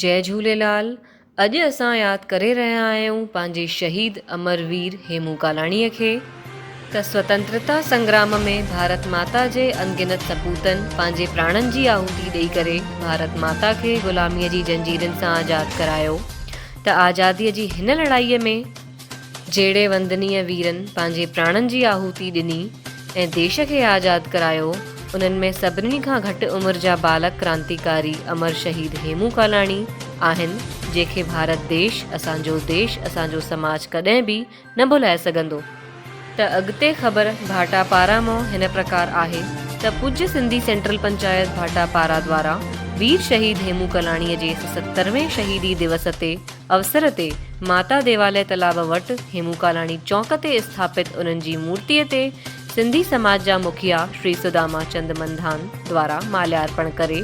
جئي جهوليلال اڄ اسان ياد ڪري رهيا آهيون پنهنجي شهيد امر وير هيمون ڪالاڻيء کي ته سوتنترتا سنگرام ۾ ڀارت ماتا جي انگنت سپوتن پنهنجي پراڻن جي آهوتي ڏئي ڪري ڀارت ماتا کي غلاميء جي جنجيرن سان آزاد ڪرايو ته آزاديء جي هن لڙائيء ۾ جهڙي وندنيه ويرن پنهنجي پراڻن جي آهوتي ڏني ۽ ديش کي آزاد ڪرايو، انهن ۾ سڀني کان گهٽ عمر جا بالڪ ڪرانتيڪاري امر شهيد هيمون ڪالاڻي آهن، جنهن کي ڀارت ديش، اسان جو ديش، اسان جو سماج ڪڏهن به نه ڀلائي سگهندو. ته اڳتي خبر ڀاٽا پارا مون هن پرڪار آهي ته پوڄ سنڌي سينٽرل پنچائت ڀاٽا پارا دوارا وير شهيد هيمون ڪلاڻيء جي ستر وين شهيدي دوس تي اوسر تي ماتا ديواليه تلاب وٽ هيمون ڪالاڻي چونڪ تي اسٿاپت انهن جي مورتيء تي سنڌي سماج جا مکيا شري سداما چند منڌان دوارا ماليارپڻ ڪري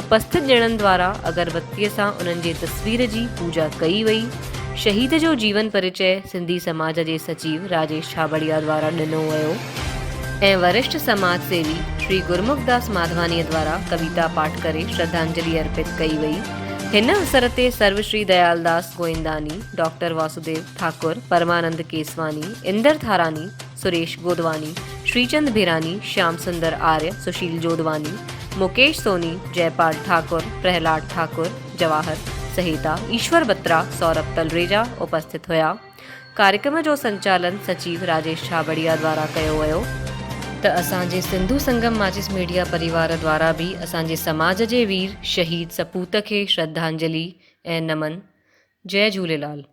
اپسٿت ڄڻن دوارا اگربتيء سان انهن جي تصوير جي پوڄا ڪئي وئي. شهيد جو جيون پرچئه سنڌي سماج جي سچيو راجيش ڇاٻڙيا دوارا ڏنو ويو ۽ ورشٺ سماج سيوي شري گرمکداس ماڌوانيء دوارا ڪويتا پاٺ ڪري شرڌانجلي ارپت ڪئي وئي. هن اوسر تي سرو شري ديالداس گوئنداني، ڊاڪٽر واسوديو ٺاڪر، پرمانند ڪيسواني، اندر ٿاراني، سريش گودواني، شريچند ڀيراني، شيام سندر آريه، سشيل جودواني، مڪيش سوني، جئپال ٺاڪر، پرهلاد ٺاڪر، جواهر سهيتا، ايشور بترا، سورڀ تلريجا اپسٿت هيا. ڪاريڪرم جو سنچالن سچيو راجيش ڇاٻڙيا دوارا ڪيو ويو. ته اسان جي سنڌو سنگم ماچس ميڊيا پريوار دوارا به اسان جي سماج جي وير شهيد سپوت کي شرڌانجلي ۽ نمن. جئي جهوليلال.